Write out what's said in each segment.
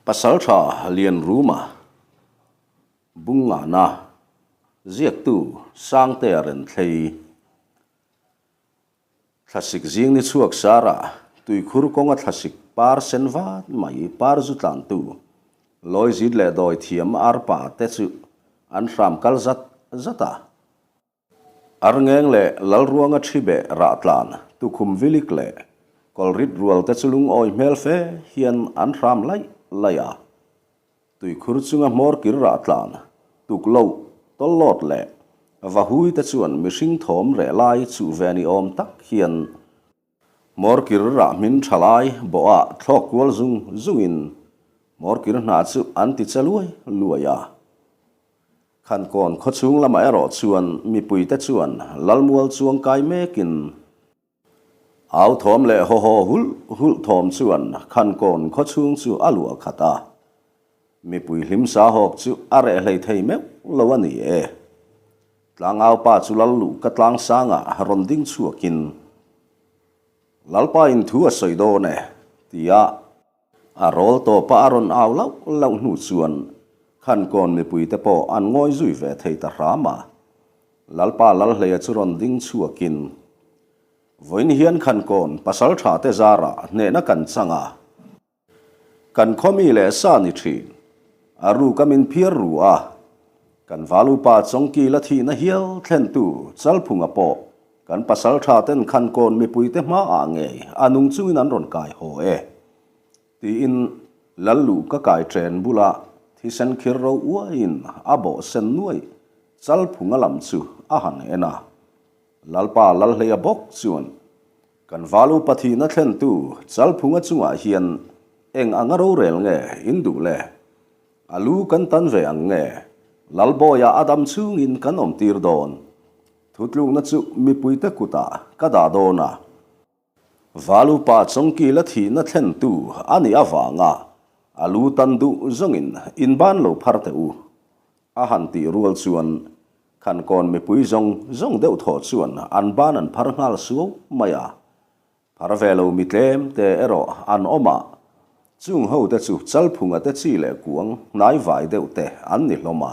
Pasaltha Lianruma Bungngana Ziaktu Sangtea Renthlei Thlasik zing ni chhuak sara tuikhur kawnga thlasik par sen vat mai par zu tlantu Lawizit leh dawi thiam arpa te chu an hram kal zat zat a. Arngeng leh Lalruanga thi beh rah tlan tukhum vilik leh kawlrit rual te chu lungawi hmel fe hian an hram laih laih a. Tuikhur chunga hmawr kir rah tlan tuk loh tawllawt leh vahui te chuan mihring thawm reh lai chuh ve ni awm tak hian hmawr kir rah hmin tha lai bawhah thlawk kual zung zungin hmawr kir hna chu an ti che luai luai a. Khankawn khawchhung lamah erawh chuan mipuite chuan Lalmual chuang kai mekin au thawm leh haw haw hulh hulh thawm chuan Khankawn khawchhung chu a luah khat a. Mipui hlim sa hawk chu a reh hlei thei meuh lo a ni e. Tlangaupa chu Lal luh ka tlang sangah rawn ding chhuakin, Lalpa in thu a sawi dawn e, tia A rawl tawpa a rawn au lauh lauh hnu chuan Khankawn mipuite pawh an ngawi zui ve thei ta hram a. Lalpa Lalhleia chu rawn ding chhuakin, Vawiin hian Khankawn pasaltha te zarah hnehna kan chang a, kan khaw mi leh sa ni thin, a ruk a min phiar ru a, kan valupa Chawngki la thihna hial thlentu Chalphunga pawh kan pasaltha ten Khankawn mipuite hmaah ngei a nung chungin an rawn kai haw e. Tiin Lal luh ka kai chen bula thisen khir ro uaiin a bawh sen nuaih Chalphunga lam chu a han en a. Lalpa Lalhleia bawk chuan kan valu pathihna thlentu Chalphunga chungah hian eng anga rorel nge in duh le? A lu kan tan ve ang nge? Lalbawia a dam chungin kan awm tir dawn. Thutlukna chu mipuite kutah ka dah dawn a. Valupa Chawngkila thihna thlentu a nih avanga a lu tan duh zawngin inban lo phar teh u. A han tih rual chuan Khankawn mipui zawng zawng deuh thawh chuan an ban an phar nghal suau mai a. Phar ve lo mi tlem te erawh an awm a, chung ho te chu Chalphunga te chi leh kuang hnai vai deuh te an ni hlawm a.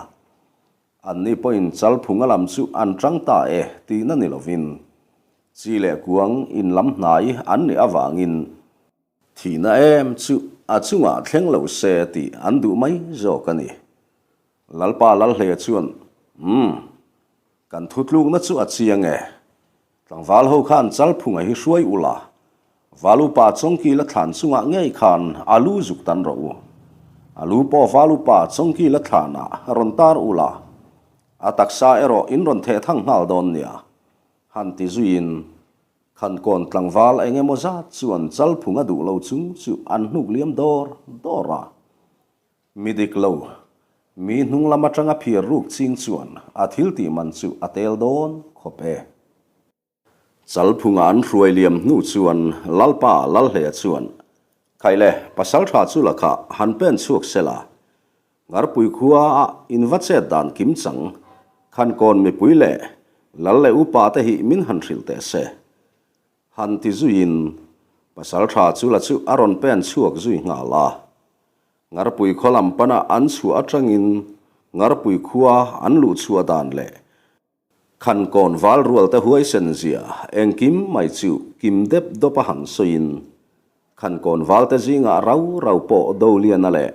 Anni pawhin Chalphunga lam chu an tang ta e tihna ni lovin chi leh kuang in lam hnai an nih avangin thihna em chu a chungah thleng lo se tih an duh mai zawk a ni. Lalpa Lalhleia chuan, Umm, kan thutlukna chu a chiang e. Tlangval ho khan Chalphunga hi hruai ula, Valupa Chawngkila thlan chungah ngei khan a lu zuk tan rawh u. A lu pawh Valupa Chawngkila thlanah rawn tar ula, a taksa erawh in rawn theh thang nghal dawn nia, han ti zuiin Khankawn tlangval eng emaw zat chuan Chalphunga duh lo chung chu an hnuk liam dawr dawr a. Mi dik lo, mi hnung lam atanga phiar ruk ching chuan a thil tih man chu a tel dawn khawp e. Chalphunga an hruai liam hnu chuan Lalpa Lalhleia chuan, Khaile, pasaltha chu lakah han pen chhuak sela, Ngarpui khua a in va chet dan kim chang, Khankawn mipui leh Lal leh upa te hi min han hrilh teh se. Han ti zuiin pasaltha chu la chu a rawn pen chhuak zui nghal a. Ngarpui khaw lam pana an chhuah atangin Ngarpui khua an luh chhuah dan leh Khankawn val rual te huaisen zia engkim mai chu kim dep dawp a han sawiin Khankawn val te zingah rau rau pawh Doliana leh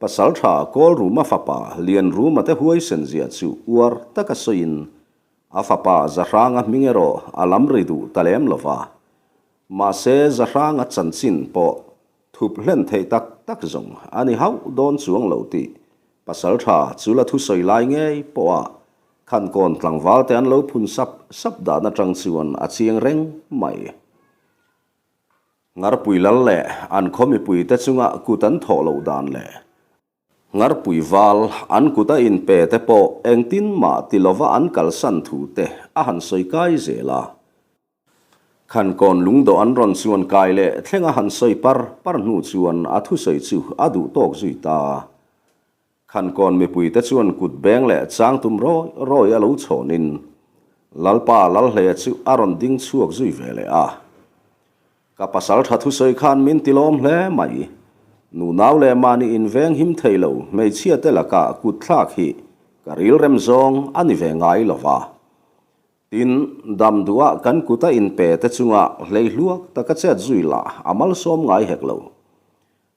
Pasaltha Kawlruma fapa Lianruma te huaisen zia chu uar taka sawiin A fapa Zahranga hming erawh a lam ri duh ta lem lo va. Mahse Zahranga chanchin pawh thup hlen theih tak tak zawng a ni hauh dawn chuang lo tih Pasaltha chu la thusawi lai ngei pawha Khankawn tlangval te an lo phun sap sap dan atang chuan a chiang reng mai. Ngarpui lal leh an khaw mipuite chunga kut an thawh loh dan leh Ngarpui val an kut a inpe te pawh engtin mah ti lova an kalsan thu te a han sawi kai zel a. Khankawn lungdawh an rawn chuan kai leh thleng a han sawi par par hnu chuan a thusawi chu a duh tawk zui ta. Khankawn mipui te chuan kut beng leh chang tum rawi rawi a lo chhawnin Lalpa Lalhleia chu a rawn ding chhuak zui ve leh a. Ka pasal tha thusawi khan min ti lawm hle mai. Nunau leh mahni inveng him thei lo hmeichhiate lakah kutthlak hi ka rilrem zawng a ni ve ngai lo va. Tin, dam duhah kan kuta inpe te chunga hleihluak taka chet zui lah a malsawm ngai hek lo.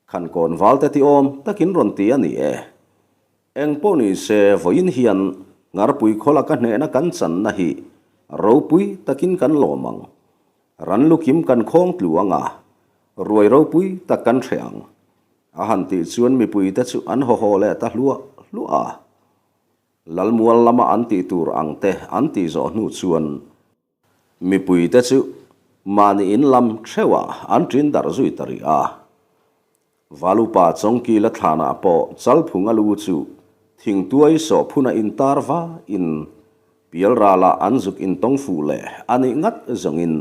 Khankawn valte ti awm takin rawn ti a ni e. Eng pawh ni se vawiin hian Ngarpui khawla ka hnehna kan channa hi ropui takin kan lawm ang. Ran lukim kan khawng tlu ang a, ruai ropui tak kan hreh ang. A han tih chuan mipuite chu an haw haw leh ta hluah hluah a. Lalmual lama an tih tur ang te an tih zawh hnu chuan Mipuite chu mahni in lam theuhah an ṭin darh zui ta rih a. Valupa Chawngkila thlanah pawh Chalphunga lu chu thingtuai sawhphuna intar va in Pialralah an zuk intawng fuh leh a nih ngat zawngin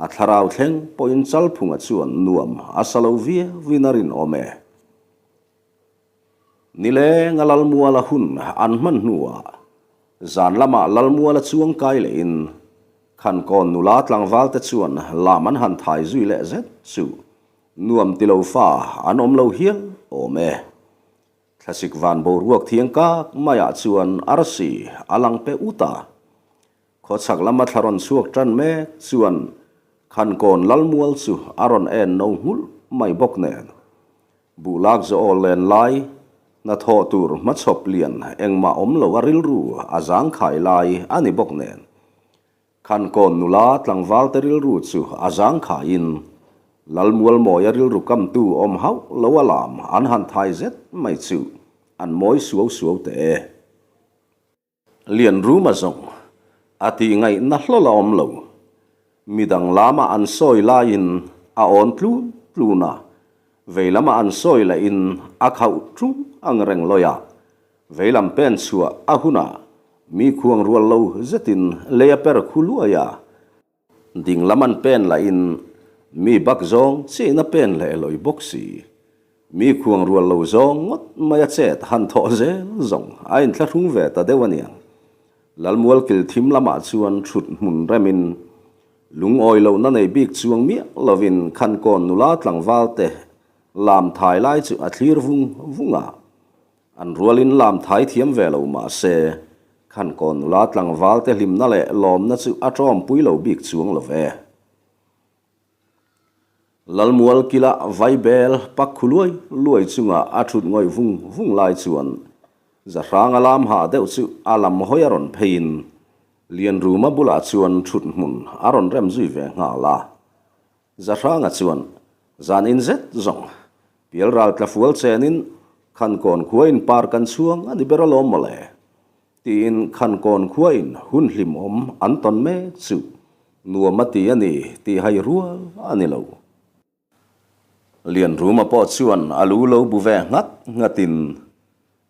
a thlarau thleng pawhin Chalphunga chuan nuam a sa lo viauin a rinawm e. Nileng a Lalmuala hun an hman hnuah zan lamah Lalmuala chuang kai lehin Khankawn nula tlangval te chuan lam an han thai zui leh zet chu nuam ti lo fa an awm lo hial awm e. Thlasik van boruak thiang kak maiah chuan arsi a lang pe ut a. Khawchhak lama thla rawn chhuak tan mek chuan Khankawn Lalmual chu a rawn en no nghulh mai bawk nen. Buh lak zawh aw len lai, hnathawh tur hmachhawp lian engmah awm lo a rilru a zangkhai lai a ni bawk nen. Khankawn nula tlangval te rilru chu a zangkhaiin Lalmualmawia rilru kamtu awm hauh lo a lam an han thai zet mai chu an mawi suau suau teh e. Lianruma zawng a tih ngaihna hlawl a awm lo. Midang lama an sawi laiin a awn tlun tlun a, vei lama an sawi lahin a khauh ṭung ang reng lawi a, vei lam pen chhuah a hunah mi khuang rual lo zetin lei a per khu luai a, ding lam an pen lahin mi bak zawng chiin a pen leh lawi bawk si. Mi khuang rual lo zawng ngawt mai a chet han thawh zel zawng a inthlahrung ve ta deuh a niang. Lalmual kil thim lamah chuan thut hmun remin lungawi lohna nei bik chuang miah lovin Khankawn nula tlangval te lam thai lai chu a thlir vung vung a. An rualin lam thai thiam ve lo mah se Khankawn nula tlangval te hlimna leh lawmna chu a tawmpui lo bik chuang lo ve. Lalmual kila vaibel pak khu luai luai chunga a thut ngawih vung vung lai chuan Zahranga lam hah deuh chu a lam hawi a rawn pheiin Lianruma bulah chuan thut hmun a rawn rem zui ve nghal a. Zahranga chuan zan in zet zawng Pialral tlafual chenin Khankawn khua in par kan chhuang a ni ber alawm mawle. Tiin Khankawn khuain hun hlimawm an tawn mek chu nuam a ti a ni tih hai rual a ni lo. Lianruma pawh chuan a lu lo bu ve nghat nghatin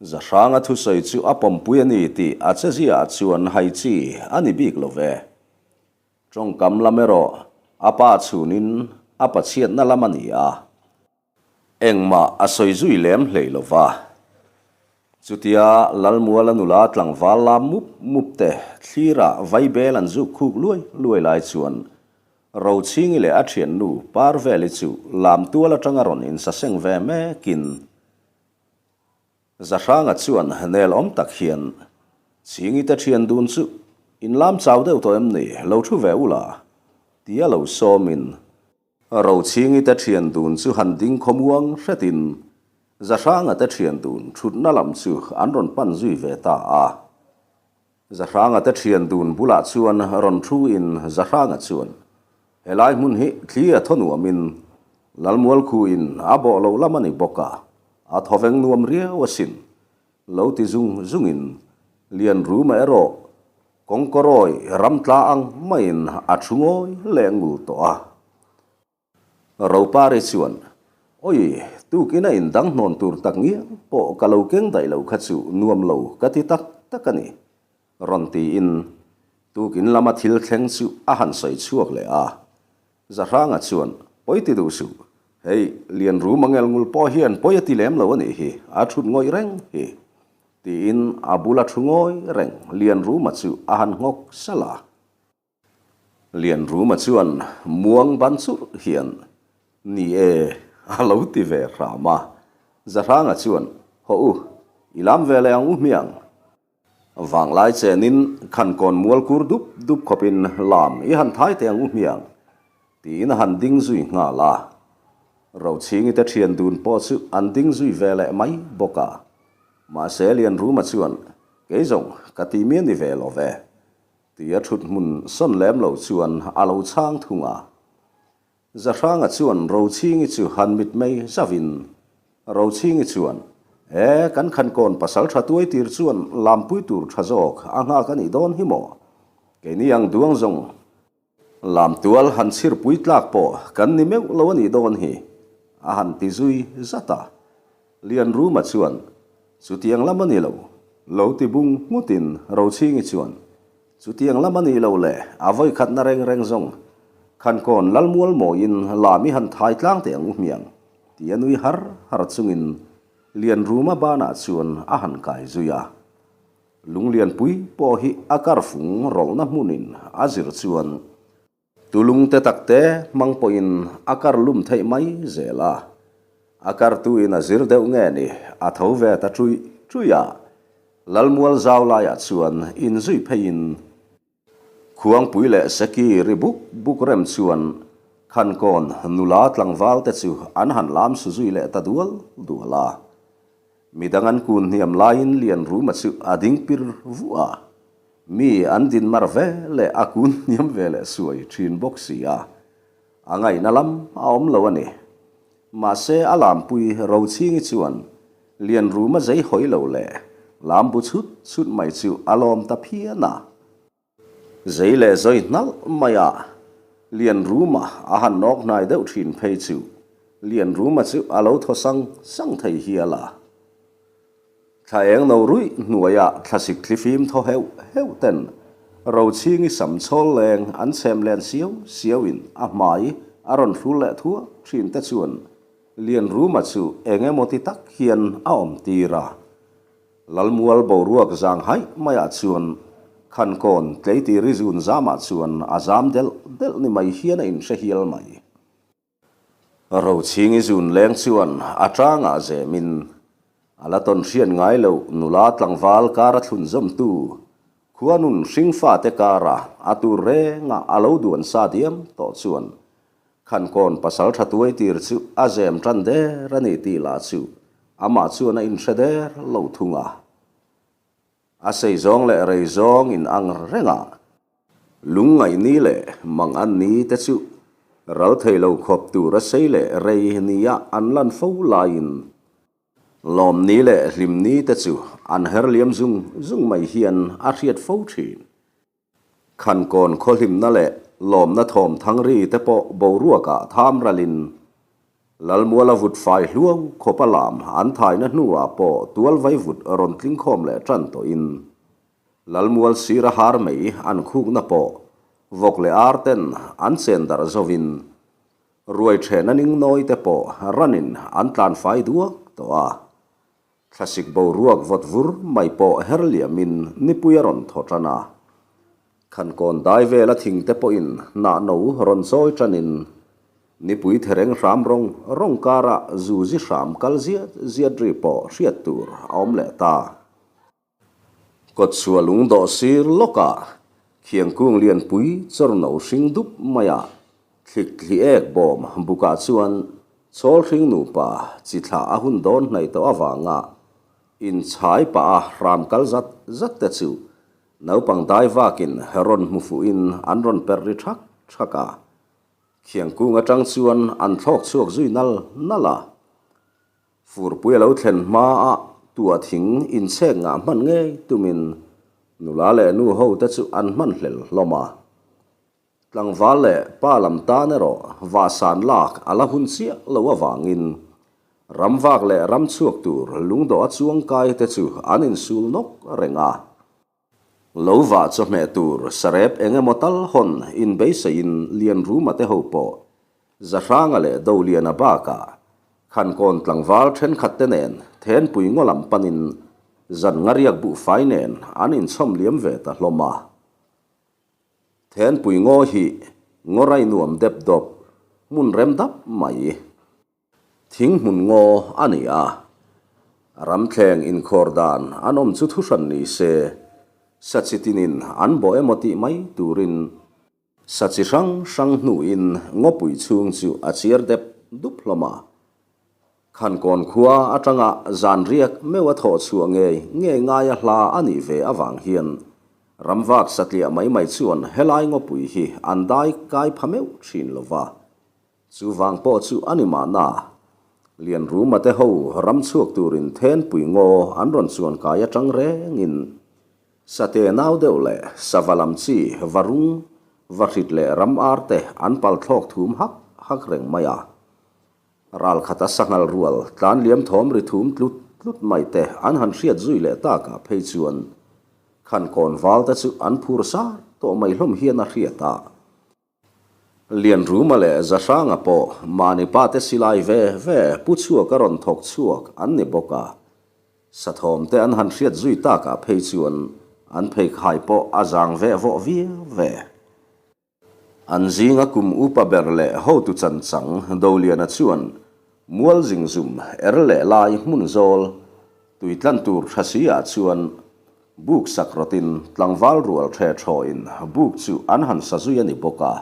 Zahranga thusawi chu a pawmpui a ni tih a cheziaah chuan hai chi a ni bik lo ve. Tawngkam lam erawh a pa chhunin a pachhiatna lam a ni a. Engmah a sawi zui lem hlei lo va. Chutia Lalmuala nula tlangval lam mup mup te thlirah vaibel an zuk khuk luai luai lai chuan Rochhingi leh a thiannu Parveli chu lam tual atanga rawn insaseng ve mekin Zahranga chuan nel awm tak hian Chhingi te thian dun chu in lam chau deuh tawh em ni lo thu ve ula tia lo sawmin Rochhingi te thian dun chu han ding khawmuang hretin Zahranga te thian dun thutna lam chu an rawn pan zui ve ta a. Zahranga te thian dun bulah chuan rawn thu in Zahranga chuan, Helai hmun hi thli a thaw nuamin Lalmual khu in a bawh loh lam a ni bawk a, a thawveng nuam riau asin lo ti zung zungin Lianruma erawh Kawngkawrawi ram tla ang maiin a thu ngawi leh ngul tawh a. Ropari chuan, Awi, tukin a indang hnawn tur tak ngial pawh ka lo keng daih lo kha chu nuam lo ka ti tak tak a ni, rawn tiin tukin lama thil thleng chu a han sawi chhuak leh a. Zahranga chuan, Pawi ti duh suh, hei Lianruma ngelngul pawh hian pawi a ti lem lo a nih hi, a thut ngawih reng hi. Tiin a bula thu ngawi reng Lianruma chu a han nghawk salh a. Lianruma chuan muang ban churh hian, Ni e, a lo ti ve hram a. Zahranga chuan, Hawh u, i lam ve leh ang u hmiang. Vanglai chenin Khankawn mual kur dup dup khawpin lam i han thai teh ang u hmiang, tiin a han ding zui nghal a. Rochhingi te thian dun pawh chu an ding zui ve leh mai bawk a. Mahse Lianruma chuan, Kei zawng ka ti mi a ni ve lo ve, tia thut hmun sawn lem lo chuan a lo chhang thung a. Zahranga chuan Rochhingi chu han mitmei zauhin, Rochhingi chuan, E, kan Khankawn pasal tha tuai tir chuan lampui tur tha zawk a nghak a nih dawn hi maw? Keini ang duang zawng lamtual han chhirpui tlak pawh kan ni meuh lo a nih dawn hi, a han ti zui zat a. Lianruma chuan, Chutiang lam a ni lo, lo ti bung nghutin Rochhingi chuan, Chutiang lam a nih loh leh a vawikhatna reng reng zawng Khankawn Lalmual mawiin lam i han thai tlang teh ang u hmiang ti a nui har har chungin Lianruma banah chuan a han kai zui a. Lunglianpui pawh hi a karfung rawlhna hmunin a zir chuan Tulung te tak te hmang pawhin a kar lum theih mai zel a, a kartuin a zir deuh nge ni a tho ve ta ṭuih ṭuih a, Lalmual zau laiah chuan inzui pheiin Khuangpui leh Seki ri buk buk rem chuan Khankawn nula tlangval te chu an han lam su zui leh ta dual dual a. Midang an kun hniam laiin Lianruma chu a ding pir vuah a, mi an din mar ve leh a kun hniam ve leh suai thin bawk si a, a ngaihna lam a awm lo a ni. Mahse a lampui Rochhingi chuan Lianruma zei hawi lo leh lam bu chhut chhut mai chu a lawm ta phian a. Zei leh zawi hnalh mai a, Lianruma a han nawk hnai deuh thin phei chu Lianruma chu a lo thaw sang sang thei hial a. Thla eng no ruih hnuaiah thlasik thlifim thaw heuh heuh ten Rochhingi sam chhawl leng an chhem len siau siauin a hmai a rawn hrul leh thuak thin te chuan Lianruma chu eng emaw ti tak hian a awm tir a. Lalmual boruak zang haih maiah chuan Khankawn tleitiri zun zamah chuan a zam delh delh ni mai hian a inhre hial mai. Rochhingi zun leng chuan a tangah zemin a la tawn hriat ngai loh nula tlangval kara thlun zawmtu khuanun hringfate kara a tur renga a lo duan sa diam tawh chuan Khankawn pasal tha tuai tir chu a zem tan der a ni tih lah chu amah chuan a inhre der lo thung a. A sei zawng leh rei zawng in ang reng a, lungngaih ni leh mang an ni te chu ral thei lo khawp tur a sei leh rei nia an lan fo laiin lawm ni leh hlim ni te chu an her liam zung zung mai hian a hriat fo thin. Khankawn khawhlimna leh lawmna thawm thangri te pawh boruakah tham ralin Lalmuala vut fai hluau khawpa lam an thaina hnuah pawh tual vaivut rawn tling khawm leh tan tawhin Lalmual sira har mei an khukna pawh vawk leh ar ten an chen darh zovin ruai thena ning nawi te pawh ranin an tlan fai duak tawh a. Thlasik boruak vawt vur mai pawh her liamin nipui a rawn thaw tan a. Khankawn dai vela thing te pawhin hnah no rawn chawi tanin nipui thereng hram rawng rawng karah zu zi hram kal ziat ziat ri pawh hriat tur a awm leh ta. Kawtchhuah lung dawh sir lawkah khiangkung lianpui chawrno hring dup maiah thlik thli ek bawm bukah chuan chawl hring nupa chi thlah a hun dawn hnaih tawh avanga inchhai pah a hram kal zat zat te chu naupang dai vakin rawn hmu fuhin an rawn perh ri thak thak a, khiangkung atang chuan an thlawk chhuak zui nal nal a. Furpui a lo thlen hmaah tua thing inchhek ngah hman ngei tumin nula leh nu ho te chu an hman hlel hlawm a. Tlangval leh pa lam tan erawh vahsan lak a la hun chiah lo avangin ramvak leh ramchhuak tur lungdawh a chuangkai te chu an insul nawk reng a. Lo vah chawhmeh tur sarep eng emaw tal hawn inbeiseiin Lianruma te ho pawh Zahranga leh Doliana bakah Khankawn tlangval thenkhat te nen Thenpui ngaw lam panin zan ngariak buhfai nen an inchhawm liam ve ta hlawm a. Thenpui ngaw hi ngaw rai nuam dep dawp hmun rem dap mai. Thing hmun ngaw a ni a. Ramthleng inkhawr dan an awm chu thuhran ni se, sa chi tinin an bawh emaw tih mai turin sa chi hrang hrang hnuin ngawpui chhung chu a chiar dep dup hlawm a. Khankawn khua atanga zan riak meuh a thawh chhuah ngei ngei ngaia hla a nih ve avang hian ramvak satliah mai mai chuan helai ngawpui hi an dai kai pha meuh thin lo va. Chu vang pawh chu a ni mahna, Lianruma te ho ram chhuak turin Thenpui ngaw an rawn chuan kai atang rengin Sate nau deuh leh sava lam chi varung, vahrit leh ram ar te an pal thlawk thum hak hak reng mai a. Ral khata sanghal rual tlan liam thawm ri thum tlut tlut mai te an han hriat zui leh takah phei chuan Khankawn val te chu an phur sar tawh mai hlawm hian a hriat a. Lianruma leh Zahranga pawh mahni pate silai ve ve pu chhuak a rawn thawk chhuak an ni bawk a, sathawm te an han hriat zui takah phei chuan an pheikhai pawh a zang veh vawh viau ve. An zinga kum upa ber leh hotu chanchang Doliana chuan mual zingzum er leh lai hmun zawl tui tlan tur tha si ah chuan Buk sak rawtin tlangval rual ṭhe ṭhawin buk chu an han sa zui a ni bawk a.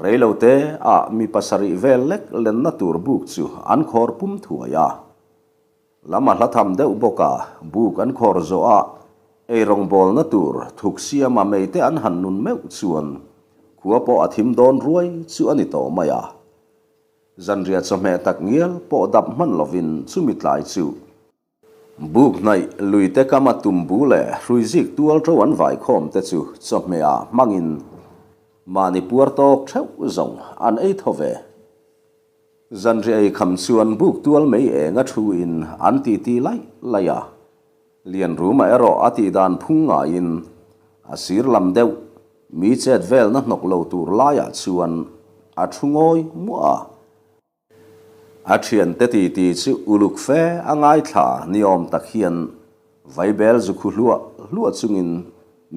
Reilote ah mi pasarih vel lek lenna tur buk chu an khawr pum thuai a. Lam a hla tham deuh bawk a, buk an khawr zawh a, eirawngbawlna tur thuk siama meite an han nun meuh chuan khua pawh a thim dawn ruai chu a ni tawh mai a. Zanriah chawhmeh tak ngial pawh dap hman lovin chumi tlai chu Buk hnaih luite kama tumbu leh hruizik tual ṭo an vaikhawm te chu chawhmeh ah hmangin mahni puar tawk ṭheuh zawng an ei thaw ve. Zanriah ei kham chuan buk tual mei eng a thu in an titi laih laih a, Lianruma erawh a tih dan phung ngaiin a sir lam deuh mi chet velna hnawk lo tur laiah chuan a thu ngawi muah a. A thiante titi chu uluk fe a ngaithla ni awm tak hian vaibel zu khu hluah hluah chungin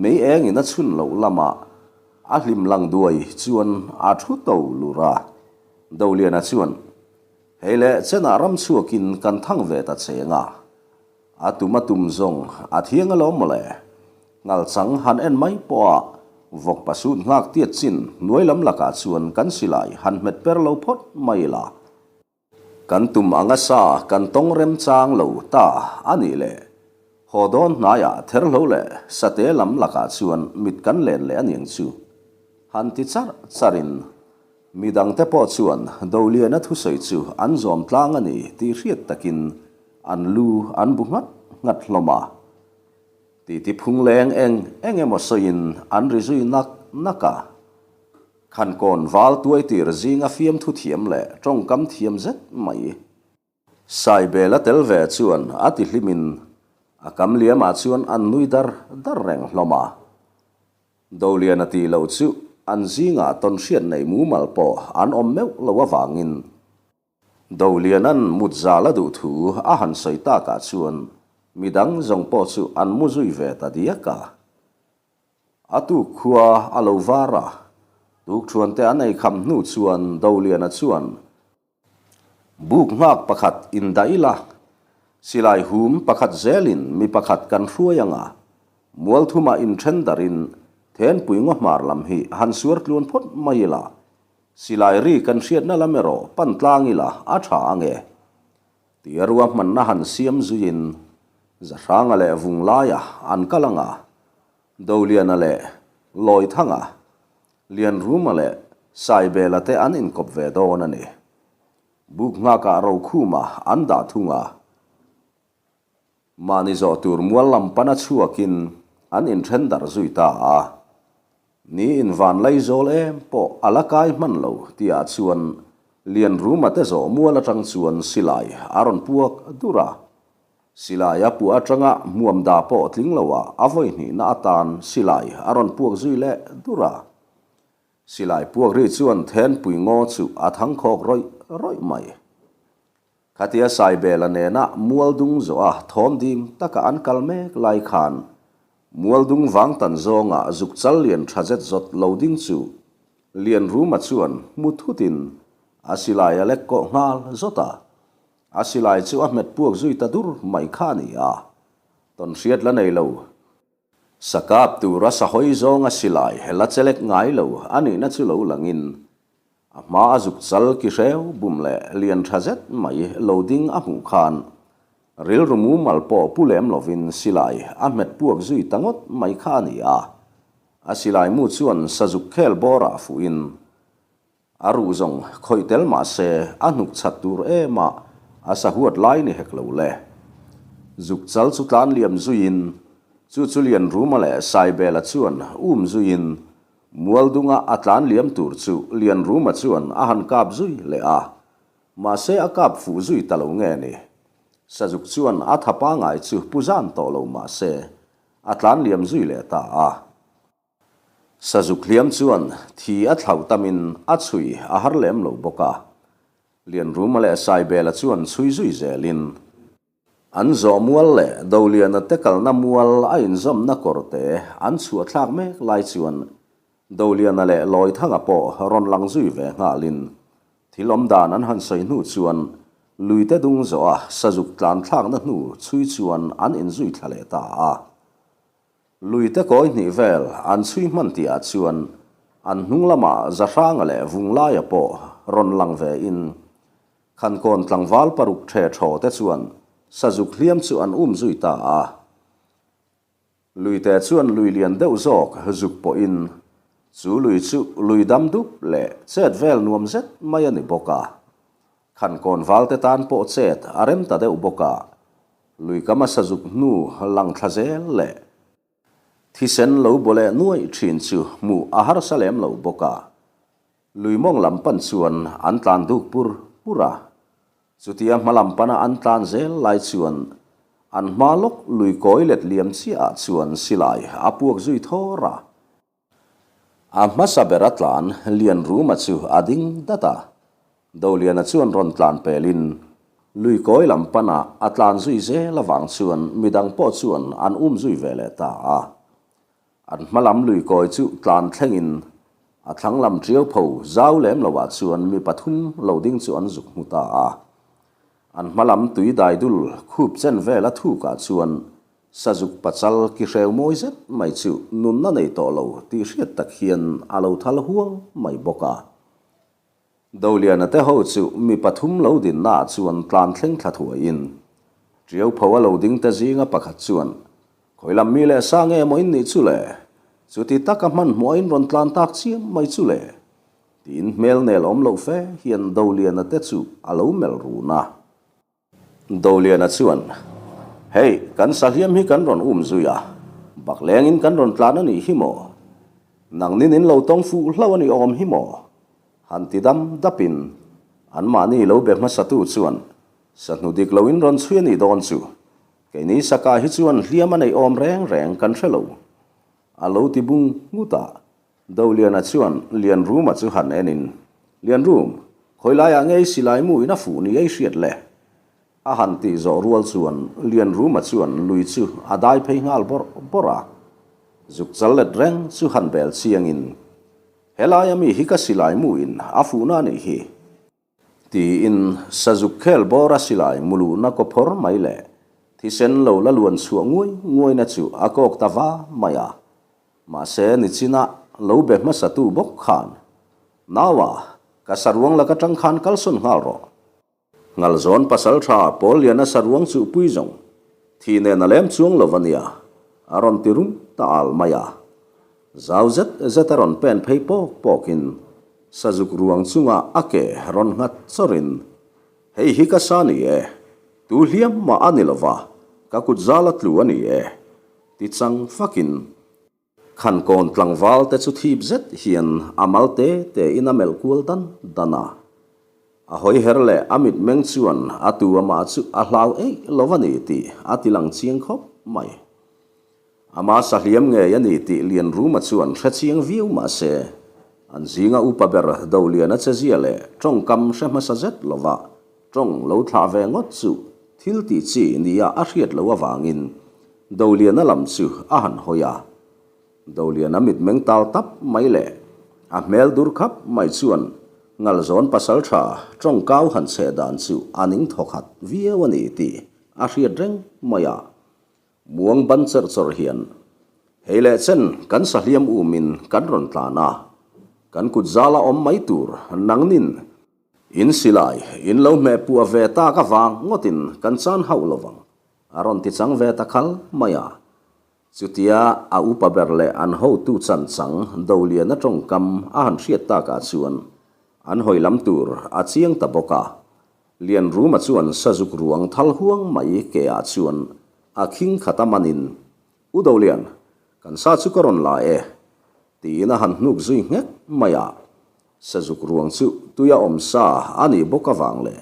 mei engin a chhun loh lamah a hlim lang duai chuan a thu to lur a. Doliana chuan, Hei leh chenah ram chhuakin kan thang ve ta cheng a. A tum a tum zawng a thiang alawm mawle. Ngalchang han en mai pawh a, vawk pasut nghak tiat chin hnuai lam lakah chuan kan silai han hmet per lo phawt mai ila. Kan tum anga sa kan tawng remchang lo ta a nih leh haw dawn hnaiah therhlo leh sate lam lakah chuan mit kan len leh aniang chu han ti charh charhin Midangte pawh chuan Doliana thusawi chu an zawm tlang a ni tih hriat takin an lu an bu nghat nghat hlawm a. Titi phung leng eng eng emaw sawiin an ri zui nak nak a. Khankawn val tuai tir zinga fiamthu thiam leh tawngkam thiam zet mai. Saibel a tel ve chuan a ti hlimin a kam liamah chuan an nui dar dar reng hlawm a. Doliana tih loh chu an zingah tawn hriat neih mumal pawh an awm meuh lo avangin Doliana'n mut zal a duh thu a han sawi takah chuan midang zawng pawh chu an mu zui ve ta diak a. A tuk khua a lo var a, tukthuante an ei kham hnu chuan Doliana chuan Buk nghak pakhat indah ila, silai hum pakhat zelin mi pakhat kan hruai ang a, mual thumah inthen darin Thenpui ngaw hmar lam hi han suar tluan phawt mai ila, silai ri kan hriatna lam erawh pan tlang ila a tha ang e. Tia ruahmanna han siam zuiin Zahranga leh Vunglaia an kal ang a, Doliana leh Lawithanga Lianruma leh Saibela te an inkawp ve dawn a ni. Buk nghakah Rokhuma an dah thung a. Mahni zawh tur mual lam pana chhuakin an inthen darh zui ta a. Ni invan Laizawl em pawh a la kai hman lo tihah chuan Lianruma te zawh mual atang chuan silai a rawn puak dur a. Silai a puah atanga hmuam da pawh tling loah a vawi hnihna atan silai a rawn puak zui leh dur a. Silai puak ri chuan Thenpui ngaw chu a thang khawk rawih rawih mai. Khatia Saibela nena Mualdung zawha thawm ding taka an kal mek lai khan Mualdung vang tan zawnga zuk chal lian tha zet zawt lo ding chu Lianruma chuan hmu thutin a silai a lek kawh nghal zawt a. A silai chu a hmet puak zui ta dur mai kha a ni a, tawnhriat la nei lo. Sa kap tura sa hawi zawnga silai la chelek ngai lo a nihna chu lo langin, a hma a zuk chal ki hreu bum leh lian tha zet mai lo ding a hmuh khan rilru mumal pawh pu lem lovin silai a hmet puak zui ta ngawt mai kha a ni a. A silai mu chuan sazuk khel bawrah fuhin A ruh zawng khawih tel mah se a hnuk chhat tur em a, a sahuat lai ni hek lo le. Zuk chal chu tlan liam zuiin, chu chu Lianruma leh Saibela chuan um zuiin Mualdunga a tlan liam tur chu Lianruma chuan a han kap zui leh a, mahse a kap fuh zui ta lo nge ni. Sazuk chuan a tha pangai chu pu zan tawh lo mah se a tlan liam zui leh ta a. Sazuk hliam chuan thi a thlauh tamin a chhui a har lem lo bawk a. Lianruma leh Saibela chuan chhui zui zelin an zawh mual leh Doliana te kalna mual a inzawmna kawrte an chhuah thlak mek lai chuan Doliana leh Lawithanga pawh rawn lang zui ve nghalin thil awm dan an han sawi hnu chuan luite dung zawh a Sazuk tlan thlakna hnu chhui chuan an inzui thla leh ta a. Luite kawi hnih vel an chhui hman tih ah chuan an hnung lamah Zahranga leh Vunglaia pawh rawn lang ve in Khankawn tlangval paruk ṭhe ṭhaw te chuan Sazuk hliam chu an um zui ta a. Luite chuan lui lian deuh zawk zuk pawh in chu lui chu lui dam dup leh chet vel nuam zet mai a ni bawk a. Khankawn valte tan pawh chet a rem ta deuh bawk a. Luikama sazuk hnu lang thla zel leh thisen lo baw leh nuaih thin chu hmuh a harsa lem lo bawk a, lui mawng lam pan chuan an tlan duk pur pur a. Chutia hma lam pana an tlan zel lai chuan an hma lawk lui kawi let liam chiah ah chuan silai a puak zui thawr a. A hmasa ber a tlan Lianruma chu a ding dat a, Doliana chuan rawn tlan pelin lui kawi lam pana a tlan zui zel avang chuan midang pawh chuan an um zui ve leh ta a. An hma lam lui kawi chu tlan thlengin a thlang lam tiau pho zau lem loah chuan mi pathum lo ding chu an zuk hmu ta a. An hma lam tui daidul khup chen vel a thukah chuan Sazuk pachal ki hreu mawi zet mai chu nunna nei tawh lo tih hriat tak hian a lo thal huang mai bawk a. Doliana te ho chu mi pathum lo dinna ah chuan tlan thleng thla thuaiin Tiau pho a lo ding te zinga pakhat chuan, Khawi lam mi leh sa nge maw in nih chu le? Chuti taka hmanhmawh a in rawn tlan tak chiam mai chu le? Tiin hmel nel awm loh fe hian Doliana te chu a lo melh run a. Doliana chuan, Hei, kan sahliam hi kan rawn um zui a, bak lengin kan rawn tlan a nih hi maw? Nangnin in lo tawng fuh hlauh a nih awm hi maw? Han ti dam dapin anmahni lo be hmasatu chuan, Sahnu dik loin rawn chhui a nih dawn chu, keini saka hi chuan hliam a neih awm reng reng kan hre lo, a lo ti bung ngut a. Doliana chuan Lianruma chu han enin, Lianrum, khawi laiah ngei silai mu in a fuh ni ei hriat le? A han tih zawh rual chuan Lianruma chuan lui chu a dai phei nghal bawrh bawrh a. Zuk chal let reng chu han bel chiangin, Helaia mi hi ka silai mu in a fuhna a nih hi. Tiin Sazuk khel bawra silai muluhna kaw phawr mai leh thisen lo la luan chhuah nguai nguaina chu a kawk ta va mai a. Mahse nichina lo be hmasatu bawk khan, Naua, ka saruang laka tang khan kalsawn nghal rawh. Ngalzawn pasaltha Pawlliana saruang chuhpui zawng thi nen a lem chuang lo a nia, a rawn ti rum ta al mai a. Zau zet zet a rawn pen phei pawk pawkin Sazuk ruang chunga a ke rawn nghat chawrin, Hei hi ka sa ni e, tu hliam mah a ni lova, ka kut zal a tlu a ni e, ti chang fakin Khankawn tlangval te chu thip zet hian a mal te te in a melh kual dan dan a. A hawi her leh a mitmeng chuan a tu amah chu a hlau eih lo a ni tih a ti lang chiang khawp mai. Ama sahliam ngei a ni tih Lianruma chuan hre chiang viau mah se, an zinga upa ber Doliana chezia leh tawngkam hre hmasa zet lova tawng lo thlah ve ngawt chu thil tih chi nia a hriat loh avangin Doliana lam chu a han hawi a. Doliana mitmeng tal tap mai leh a hmel dur khap mai chuan. Ngalzawn pasalṭha ṭawngkau han chheh dan chu a ning thawkhat viau a ni tih a hriat reng mai a. Muang ban cherh chawrh hian hei leh chen kan sahliam umin kan rawn tlan a, kan kut zala awm mai tur nangnin in silai in lo hmeh puah ve tak avang ngawtin kan chan hauh lo vang a rawn ti chang ve ta khal mai a. Chutia a upa ber leh an hotu chan chang Doliana tawngkam a han hriat takah chuan an hawi lam tur a chiang ta bawk a. Lianruma chuan sazuk ruang thal huang mai ke ah chuan a khing khat a manin, U Dolian, kan sa chu ka rawn la e, tiin a han hnuk zui nghek mai a. Sazuk ruang chu tuia awm sa a nih bawk avang leh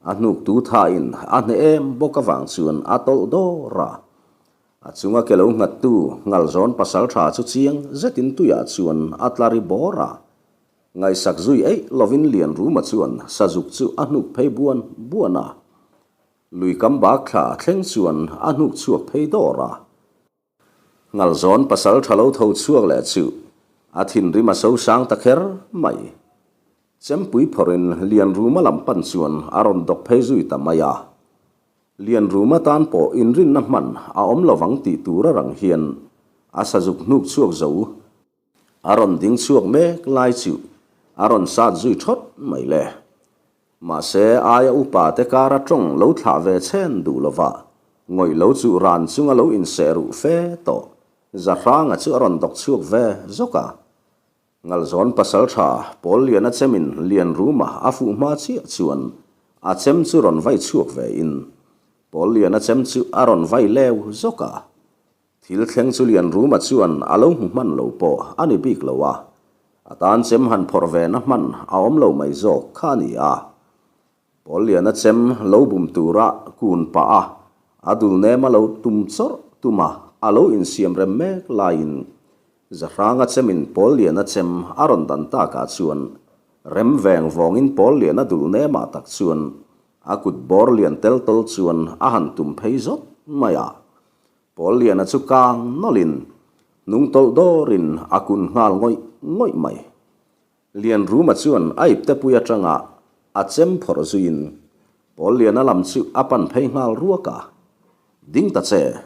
a hnuk tu thain a hneh em bawk avang chuan a tawlh dawr a. A chunga ke lo nghattu Ngalzawn pasaltha chu chiang zetin tuiah chuan a tla ri bawr a. Ngaihsak zui eih lovin Lianruma chuan sazuk chu a hnuk phei buan buan a. Lui kam bak thla thleng chuan a hnuk chhuak phei dawr a. Ngalzawn pasal tha lo tho chhuak leh chu a thinrim a so sang ta kher mai. Chempui phawrhin Lianruma lam pan chuan a rawn dawk phei zui ta mai a. Lianruma tan pawh inrinna hman a awm lovang tih tur a rang hian a sazuk hnuk chhuak zo. A rawn ding chhuak mek lai chu a rawn sat zui thawt mai le. Mahse aia upa te kara tawng lo thlah ve chhen duh lova ngawih lo chu ran chunga lo inseh ruh fe tawh Zahranga chu a rawn dawk chhuak ve zawk a. Ngalzawn pasaltha Pawl Liana chemin Lianruma a fuh hma chiah chuan a chem chu rawn vai chhuak ve in Pawl Liana chem chu a rawn vai leu zawk a. Thil thleng chu Lianruma chuan a lo hmu hman lo pawh a ni bik lo a, a tan chem han phawrh ve na hman a awm lo mai zawk kha a ni a. Pawlliana chem lo bum tura kun pah a, a dul nem a lo tum chawrh tum a, a lo insiam rem mek laiin Zahranga chemin Pawlliana chem a rawn dan takah chuan rem veng vawngin Pawlliana dul nemah tak chuan a kut bawr lian tel tawl chuan a han tum phei zawt mai a. Pawlliana chu kang nawlhin hnung tawlh dawrin a kun nghal ngawih ngawih mai. Lianruma chuan a iptepui atanga a chem phawrh zuiin Pawlliana lam chu a pan phei nghal ruak a. Ding ta che,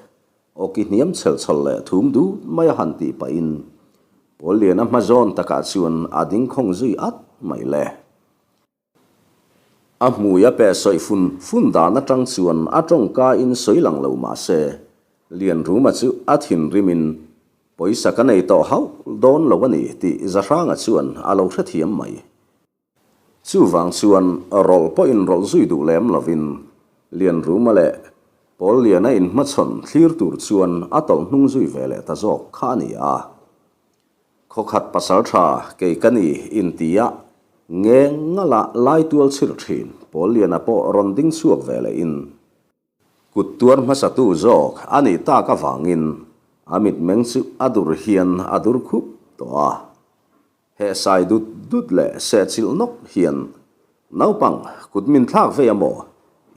awki hniam chhel chhawl leh thum dut mai a han tih pahin Pawlliana hma zawn takah chuan a ding khawng zui at mai le. A hmui a peh sawi fun fun dan atang chuan a tawngka in sawi lang lo mah se, Lianruma chu a thinrimin pawisa ka nei tawh hauh dawn lo a ni tih Zahranga chuan a lo hrethiam mai. Chuvang chuan rawlh pawhin rawlh zui duh lem lovin Lianruma leh Pawlliana inhmachhawn thlir tur chuan a tawlh hnung zui ve leh ta zawk kha a ni a. Khawkhat pasal tha kei ka ni intia ngeng ngala lai tual chhir thin Pawlliana pawh rawn ding chhuak ve leh in kut tuar hmasatu zawk a nih tak avangin a mitmeng chu a dur hian a dur khup tawh a. Hehsai dut dut leh sehchilh nawk hian naupang kut min thlak vei a maw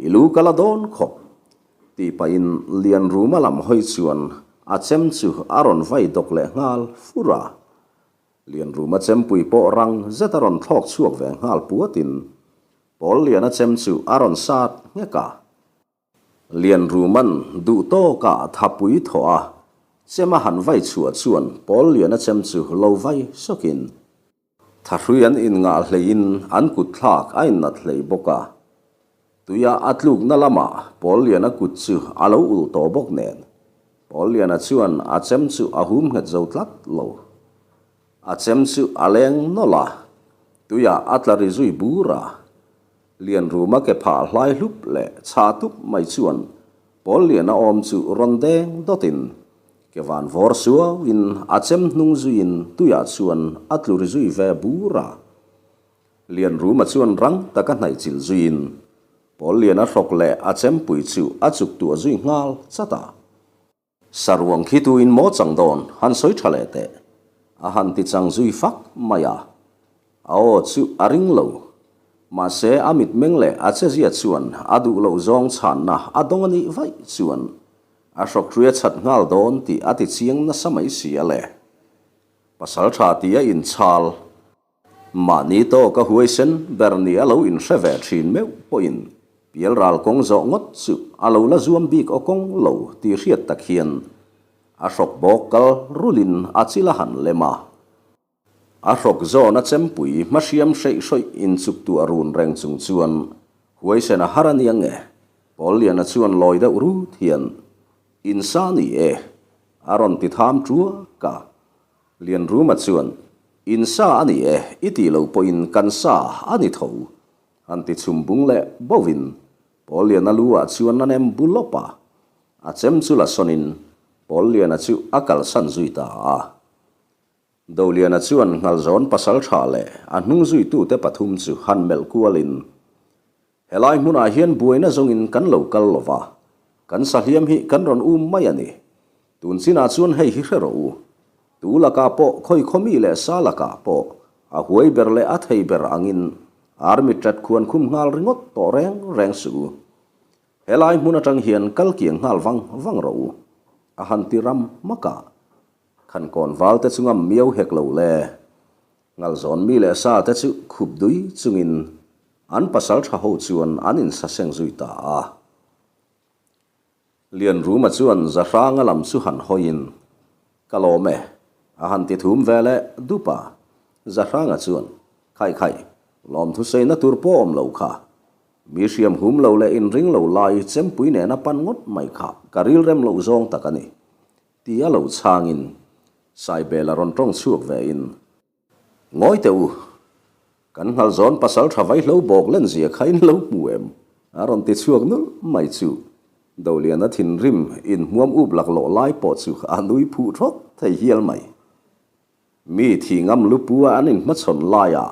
i lu ka la dawn khawp Tih pahin Lianruma lam hawi chuan a chem chu a rawn vai dawk leh nghal fur a. Lianruma chempui pawh rang zet a rawn thlawk chhuak ve nghal puatin Pawlliana chem chu a rawn sat nghek a. Lianruma'n duh tawkah thapui thawh a chem a han vai chhuah chuan Pawlliana chem chu lo vai sawkin Thahrui an inngah hleiin an kut thlak a innat hlei bawk a. Tuia a tlukna lamah Pawlliana kut chu a lo ulh tawh bawk nen, Pawlliana chuan a chem chu a hum nghet zo tlat lo. A chem chu a leng nawlh a, tuiah a tla ri zui bur a. Lianruma ke phah hlai hlup leh chhah tup mai chuan Pawlliana awm chu rawn deng dawtin Ke van vawr suauin a chem hnung zuiin tuiah chuan a tlu ri zui ve bur a. Lianruma chuan rang taka hnaih chilh zuiin Pawlliana hrawk leh a chempui chu a chuk tuah zui nghal chat a. Saruang khi tuin maw chang dawn han sawi tha leh teh a han ti chang zui fak mai a. A aw chu a ring lo. Mahse a mitmeng leh a chezia chuan a duh loh zawng chhanna a dawng a nih vaih chuan A hrawkhrui a chhat nghal dawn tih a ti chiang nasa mai si a le. Pasal tha ti a inchhal. Mahni tawka huaisen ber ni a lo inhre ve thin meuh pawhin pialral kawng zawh ngawt chu a lo la zuam bik aw kawng lo tih hriat tak hian a hrawk bawk kal rulin a chil a han lem a. A hrawk zawn a chempui hmahriam hreih hrawih inchuk tuah run reng chung chuan huaisen a har a nia nge? Pawlliana chuan lawi deuh rut hian, Insa ni e, a rawn ti tham ṭuak a. Lianruma chuan, In sa a ni e, i tih loh pawhin kan sa a ni tho, han ti chhum bung leh bovin Pawlliana lu ah chuan a nem bu lawp a. A chem chu la sawnin Pawlliana chu a kalsan zui ta a. Doliana chuan Nghalzawn pasaltha leh a hnung zuitute pathum chu han melh kualin, Helai hmunah hian buaina zawngin kan lo kal lo va, kan sahliam hi kan rawn um mai a ni. Tun chinah chuan hei hi hre rawh u. Tu lakah pawh khawi khawmi leh sa lakah pawh a huai ber leh a thei ber angin army tat khuan khum nghal ringawt tawh reng reng suh u. Helai hmun atang hian kal kiang nghal vang vang rawh u. A han ti ram hmak a. Khan kawn val te chu ngam miau hek lo le. Ngalzawn mi leh sa te chu khup dui chungin an pasal tha ho chuan an insaseng zui ta a. Lianruma chuan Zahranga lam chu han hawiin, Ka lawm e, a han ti thum ve leh dup a. Zahranga chuan, Khai khai, lawmthusaina tur pawh awm lo kha. Mi hriam hum lo leh inring lo lai chempui nena pan ngawt mai kha ka rilrem loh zawng tak a ni. Ti a lo chhangin Saibel a rawn tawng chhuak ve in, Ngawi teh u, kan nghalzawn pasal tha vaihlo bawk len zia kha in lo hmu em? a rawn ti chhuak nulh mai chu Doliana thinrim inhmuam up laklawh lai pawh chu a nui phuh thawt thei hial mai. Mi thi ngam lupu a an inhmachhawn laia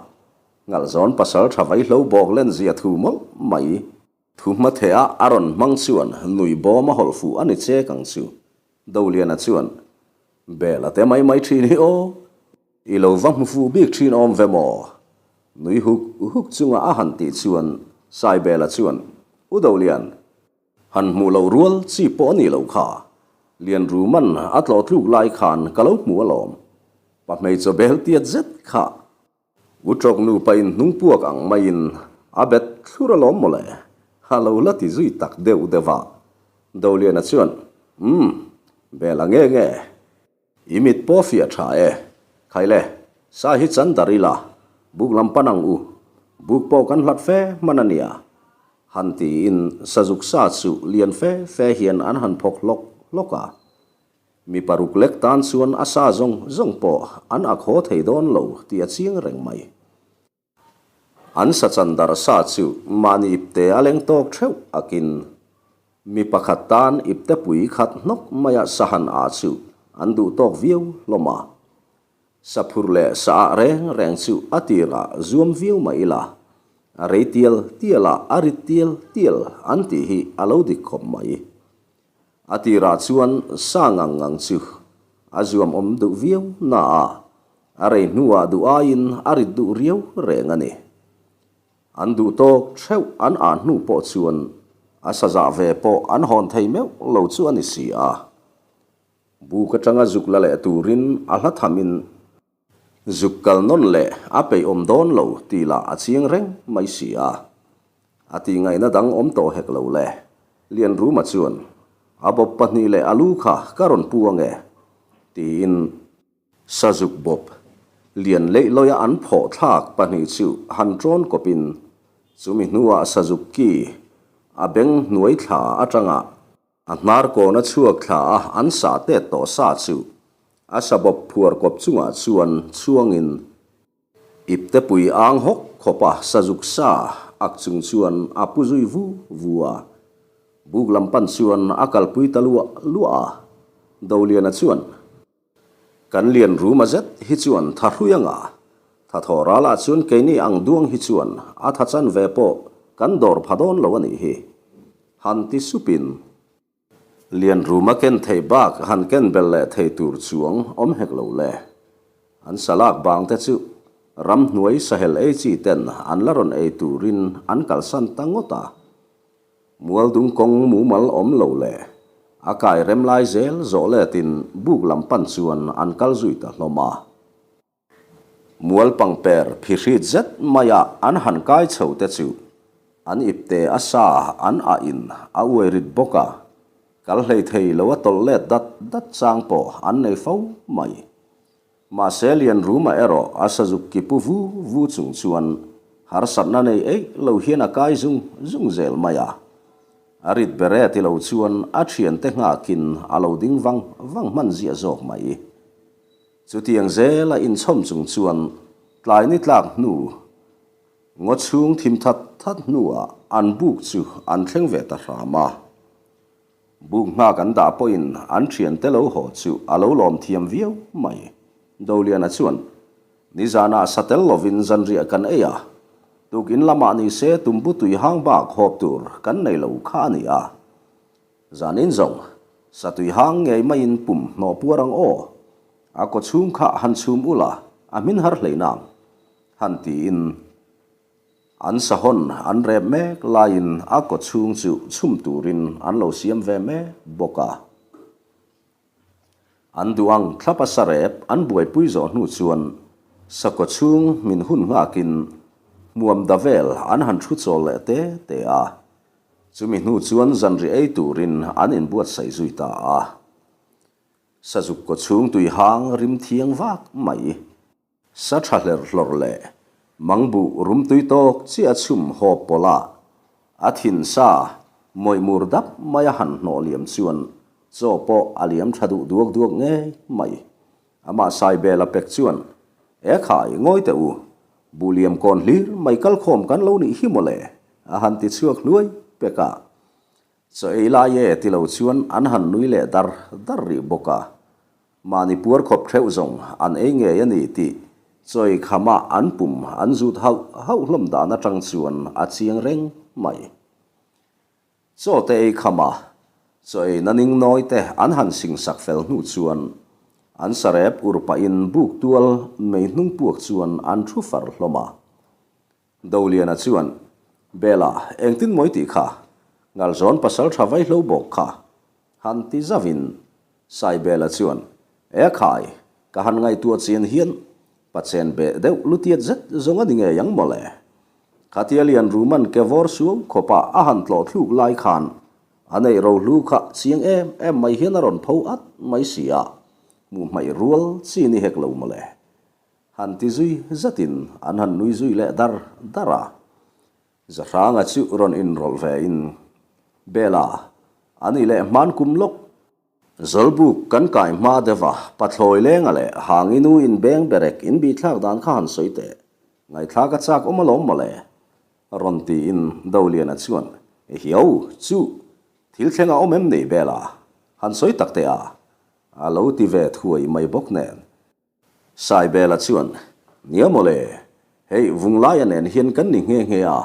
nghalzawn pasal tha vaihlo bawk len zia thu mawlh mai. Thu hmatheh a a rawn hmang chuan nui bawm a hawlh fuh a ni chek ang chu. Doliana chuan, Bel a te mai mai thin hi aw, i lo va hmu fuh bik thin awm ve maw? Nui huk huk chunga a han tih chuan Saibela chuan, U Dolian, han hmuh loh rual chi pawh a nih loh kha, Lianruman a tlawh tluk lai khan ka lo hmu alawm, pa hmeichhe bel tiat zet kha. U ṭawk nupa in hnung puak ang maiin a bet thlur alawm mawle, a lo la ti zui tak deuh deuh a. Doliana chuan, Umm, Bela nge nge, i mit pawh fiah ṭha e, Khaile, sa hi chan dar ila, buk lam pan ang u, buk pawh kan hlat fe hman a nia, han tiin sazuk sa chu lian fe fe hian an han phawk hlawk hlawk a. Mi paruk lek tan chuan a sa zawng zawng pawh an ak haw thei dawn lo tih a chiang reng mai. An sa chan darh sa chu mahni ipte a leng tawk theuh akin mi pakhat tan ipte pui khat hnawk maia sahan ah chu an duh tawk viau hlawm a. Sa phur leh sa ah reng reng chu a tirah zuam viau mai ila, a rei tial tial ah a rit tial tial an tih hi a lo dik khawp mai. A tirah chuan sa ngang ngang chu a zuam awm duh viau na a, a rei hnuah duh aiin a rit duh riau reng a ni. An duh tawk theuh an ah hnu pawh chuan a sa zah ve pawh an hawn thei meuh lo chu a ni si a. Buk atanga zuk la leh turin a hla thamin Zuk kal nawn leh a peih awm dawn lo tih lah a chiang reng mai si a. A tihngaihna dang awm tawh hek lo le. Lianruma chuan, A bawp pahnih leh a lu kha ka rawn pu ange, tiin Sazuk bawp lian leih lawia an phawh thlak pahnih chu han ṭawn kawpin chumi hnuah Sazuk ki a beng hnuai thla aṭanga A hnar kawn a chhuak thla a, an sah tet tawh sa chu a sa bawp phuar kawp chungah chuan chhuangin ipte pui ang hawk khawp a sazuk sa ak chung chuan a pu zui vu vu a. Buk lam pan chuan a kalpui ta luah luah a. Doliana chuan, Kan lian ruma zet hi chuan tha hrui anga, tha thaw ralah chuan keini ang duang hi chuan a tha chan ve pawh kan dawr pha dawn lo a nih hi. Han ti supin, lian ruma ken thei bak han ken bel leh thei tur chuang awm hek lo le. An salak bang te chu ramhnuai sahel ei chi ten an la rawn ei turin an kalsan ta ngawt a. Mualdung kawng mumal awm lo leh a kai rem lai zel zawh letin buk lam pan chuan an kal zui ta hlawm a. Mual pangper phihrit zet maia an han kai chho te chu an ipte a sa an ah in a uai rit bawk a, kal hlei thei lo a tawlh let dat dat chang pawh an nei fo mai. Mahse Lianruma erawh a sazuk ki pu vu vu chung chuan harsatna nei eih lo hian a kai zung zung zel mai a. A rit ber e ti lo chuan a thiante nghakin a lo ding vang vang hman ziah zawk mai. Chutiang zela inchhawm chung chuan tlai ni tlak hnu ngaw chhung thim that that hnuah an buk chu an thleng ve ta hram a. Buk nghak an dah pawhin an thiante lo haw chu a lo lawm thiam viau mai. Doliana chuan, Nizanah sa tel lovin zanriah kan ei a, tukin lamah ni se tumbu tui hang bak hawp tur kan nei lo kha a ni a. Zanin zawng, sa tui hang ngei maiin pum hnawh puar ang aw. A kaw chhung kha han chhum ula, a hmin har hlei nang, han tiin. An sahawn an rep mek laiin a kaw chhung chu chhum turin an lo siam ve mek bawk a. An duh ang thlap a sarep an buaipui zawh hnu chuan sakaw chhung min hun nghakin hmuam da vel an han thu chawl leh te te a. Chumi hnu chuan zanriah ei turin an inbuatsaih zui ta a. Sazuk kaw chhung tui hang rim thiang vak mai. Sa tha hlerh hlawrh leh mangbuh rum tui tawk chiah a chhum hawp pawlh a, a thin sa mawih mur dap mai a han hnawh liam chuan chaw pawh a liam tha duh duak duak ngei mai. Amah Saibela pek chuan, E khai, ngawi teh u, buh liam kawn hlir mai kal khawm kan lo nih hi mawle, a han ti chhuak hluai pek a. Chaw ei lai e ti lo chuan an han nui leh dar dar rih bawk a. Mahni puar khawp theuh zawng an ei ngei a ni tih chawi khamah an pum an zut hauh hauh hlawm dan atang chuan a chiang reng mai. Chaw te ei khama chaw ei na ning nawi te an han sing sak fel hnu chuan an sarep ur pahin buk tual mei hnung puak chuan an thu far hlawm a. Doliana chuan, Bela, engtin mawi tih kha? Ngalzawn pasal tha vaihlo bawk kha Han ti zauhin Saibela chuan, E khai, ka han ngaihtuah chian hian pachen beh deuh lutiat zet zawng a ni ngei ang mawle. Khatia lian Ruman ke vawr suau khawpa a han tlawh thluk lai khan a neih rohlu kha chiang em em mai hian a rawn pho at mai si a, hmuh hmaih rual chi ni hek lo mawle. Han ti zui zatin an han nui zui leh dar dar a. Zahranga chu rawn inrawlh ve in, Bela, a ni leh hman kum lawk. Zawlbuk kan kai hma deuh a, Pathlawi lenga leh Hangi nu in beng berek in bihthlak dan kha han sawi teh. Ngaihthlak a chak awm alawm mawle. Rawn tiin Doliana chuan, Ehiau, chu, thil thleng a awm em ni Bela? Han sawi tak teh a, a lo ti ve thuai mai bawk nen. Saibela chuan, Nia mawle, hei Vunglaia nen hian kan ni nghe nghe a,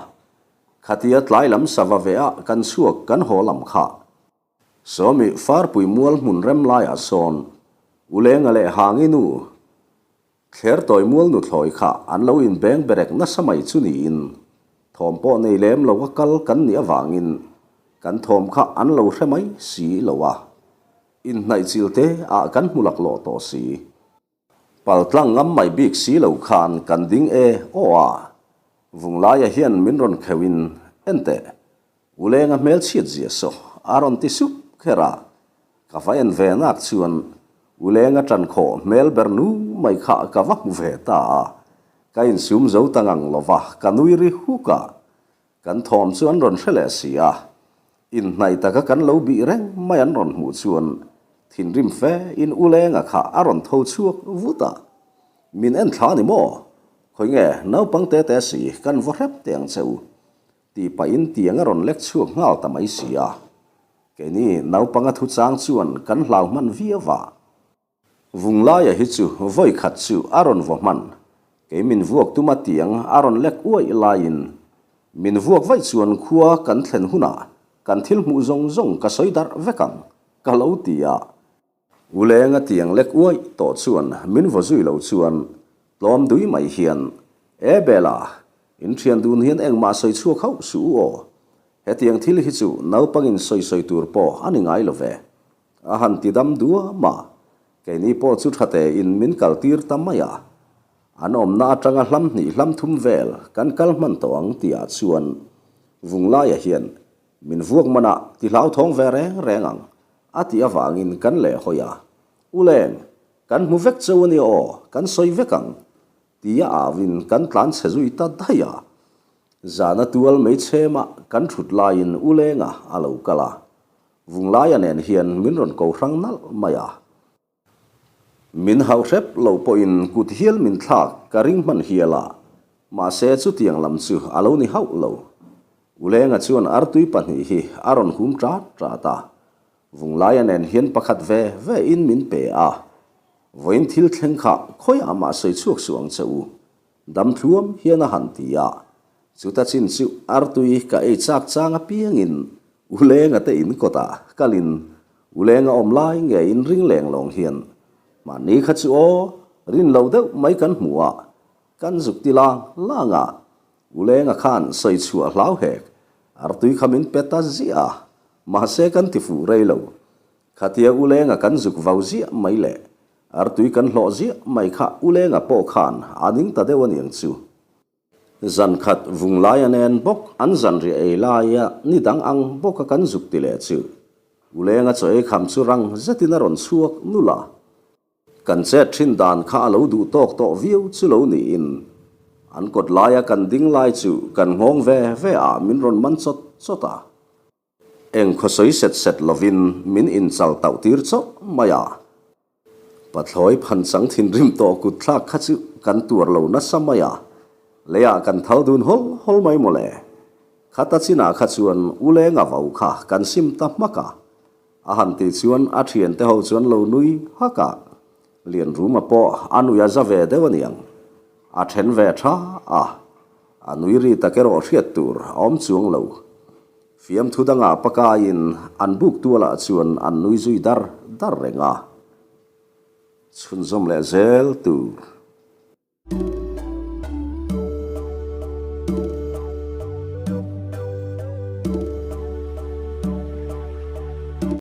khatia tlai lam sava ve ah kan chhuak kan haw lam kha. Sawmi Farpui mual hmun rem laiah sawn Ulenga leh Hangi nu Thlertawi mual nuthlawi kha an lo inbeng berek nasa mai chu niin thawm pawh nei lem lo a kal kan nih avangin kan thawm kha an lo hre mai si lo a. Inhnaih chil te ah kan hmu laklawh tawh si. Paltlang ngam mai bik si lo khan kan ding e aw a. Vunglaia hian min rawn kheuh in en teh. Ulenga hmel chhiat zia saw a rawn ti sup kher a. Ka va en ve nak chuan Ulenga tan khawh hmel ber nu mai kha ka va hmu ve ta a. Ka insum zo ta ngang lova ka nui ri huk a. Kan thawm chu an rawn hre leh si a, inhnaih taka kan lo bih reng mai an rawn hmuh chuan thinrim fe in U Lenga kha a rawn tho chhuak vut a, Min en thla ni maw? Khawi nge naupang te te si kan vaw hrep teh ang che u tih pahin tiang a rawn lek chhuak nghal ta mai si a, keini naupanga thuchang chuan kan hlau hman viau a. Vunglaia hi chu vawi khat chu a rawn vaw hman, kei min vuak tuma tiang a rawn lek uaih laiin min vuak vaih chuan khua kan thlen hunah kan thil hmuh zawng zawng ka sawi darh vek ang, ka lo ti a. Ulenga tiang lek uaih tawh chuan min vaw zui lo chuan tlawm dui mai hian, E Bela, in thian dun hian engmah sawi chhuak hauh suh u aw, hetiang thil hi chu naupangin sawi sawi tur pawh a ni ngai lo ve, A han ti dam duam a, keini pawh chu tha tein min kal tir ta mai a. An awmna atanga hlam hnih hlam thum vel kan kal hman tawh ang tihah chuan Vunglaia hian min vuak manah ti hlauthawng ve reng reng ang a tih avangin kan lehhawi a. Uleng, kan hmu vek cheu a nia aw, kan sawi vek ang tia auin kan tlan chhe zui ta daih a. Zana tual mei chhema kan thut laiin Ulenga a lo kal a. Vunglaia nen hian min rawn ko hrang nalh mai a. Min hauh hrep lo pawhin kut hial min thlak ka ring hman hial a, mahse chutiang lam chu a lo ni hauh lo. Ulenga chuan artui pahnih hi a rawn hum ṭat ṭat a, Vunglaia nen hian pakhat ve ve in min pe a, vawiin thil thleng kha khawiah mah sawi chhuak suh ang che u, dam thluam hian a han ti a, chuta chin chu artui ka ei chak chang apiangin Ulenga te in kawtah kalin Ulenga awm lai nge in ring leng lawng hian mahni kha chu aw rin lo deuh mai kan hmu a, kan zuk ti lang lang a, Ulenga khan sawi chhuah hlau hek artui kha min pe ta ziah a, mahse kan ti fuh rei lo. Khatia Ulenga kan zuk vau ziah mai leh artui kan hlawh ziah mai kha Ulenga pawh khan a ning ta deuh aniang chu. Zan khat vung lai a nen bawk an zan riah ei laia ni dang ang bawka kan zuk ti leh chu Ulenga chaw ei kham chu rang zetin a rawn chhuak nul a. Kan chet thin dan kha a lo duh tawk tawh viau chu lo niin an kawt laia kan ding lai chu kan nghawng ve ve a min rawn man chawt chawt a. Eng khawsawi set set lovin min inchal tauh tir chauh mai a. Pathlawi phanchang thinrim tawh kut thlak kha chu kan tuar lo nasa mai a, leiah kan thal dun hawl hawl mai mawle. Khata chinah kha chuan u lenga vau kha kan sim ta hmak a. A han tih chuan a thiante ho chuan lo nui hak a, Lianruma pawh a nui a za ve deuh aniang. A then ve tha a, a nui ri tak erawh hriat tur a awm chuang lo. Fiamthu dangah pakaiin an buk tualah chuan an nui zui dar dar reng a. Chhunzawm leh zel tur.